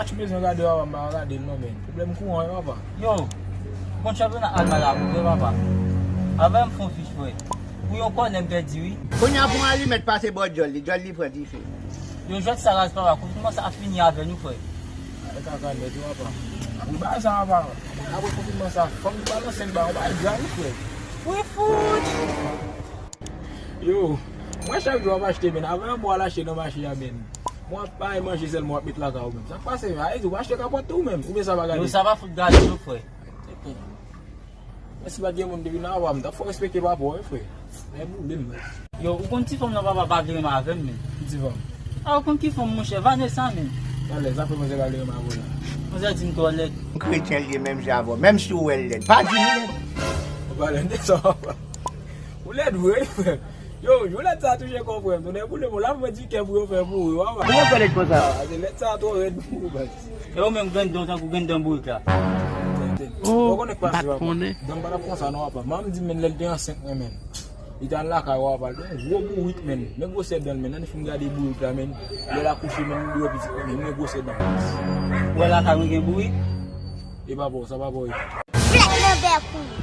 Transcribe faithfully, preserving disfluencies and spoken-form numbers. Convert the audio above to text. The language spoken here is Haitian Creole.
Match m bezwen gade, papa, m pa ka gade l non, men. Pwoblèm kouran wi, papa. Yo, ou konn chanpyona Almay la pou vre, papa? Avè m fè yon fich, frè. Pou yon kònè m pèdi, wi. Kounye a pou yon alimèt pase bò djòl li, djòl li pran dife. Yo, jwèt sa raz, papa. Konfinman sa ap fini avè nou, frè. Ay, kaka nèt, wi, papa. Pou bagay sa, papa. Apre konfinman sa, fanm ki balanse l ba yon bagay grav, wi, frè. Wi, fout! Yo, mwen chak jou ap achte, men. Avè yon bwa l achte nan mache a, men. Mwen ap bay manje sèlman, w ap met lakay ou menm. Sa k pase, men? A, ou achte kapòt tou menm. Oubyen sa pa gade? Yo, sa pa fout gade, non, frè. Mwen si pa t gen moun depi nan apa, m t ap fè w respekte papa w, wi, frè. Men boule m, men. Yo, ou konn ti fanm nan papa pa vle renmen avè m, men. Ki ti fanm? A, ou konn ki fanm, monchè, Vanessa, men. Alèz, apre manzè pa vle renmen avè w la. Manzè di m twò lèd. Kretyen l ye menm jan avè w, menm si w wè l lèd. Pa di li lèd. Ou pa lèd de sa, papa. Ou lèd vre, wi, frè. Yo, yo lèd sa touche kò, frè m. Tonnè boule m, la mwen di kè pou yo fè pou ou, papa. Kòman fè lèd konsa? A, se lèd sa twò rèd pou ou, baz. E ou menm grenn dan w tankou grenn dan bourik la. Tenten. Oh, ou konnen k pase, papa. Dan m pa t ap konsa non, papa. Manman m di m, men, lè l te ansent mwen, men. Li t al lakay wa, papa. L te yon gwo bourik, men. Men gwosè dan l, men. Ann fin gade bourik la, men. Lè l akouche, men, li wè pitit mwen, men. Men gwosè dan l. Ou wè lakay mwen gen bourik? E papa w, sa papa w ye. Flèt nan bèk ou.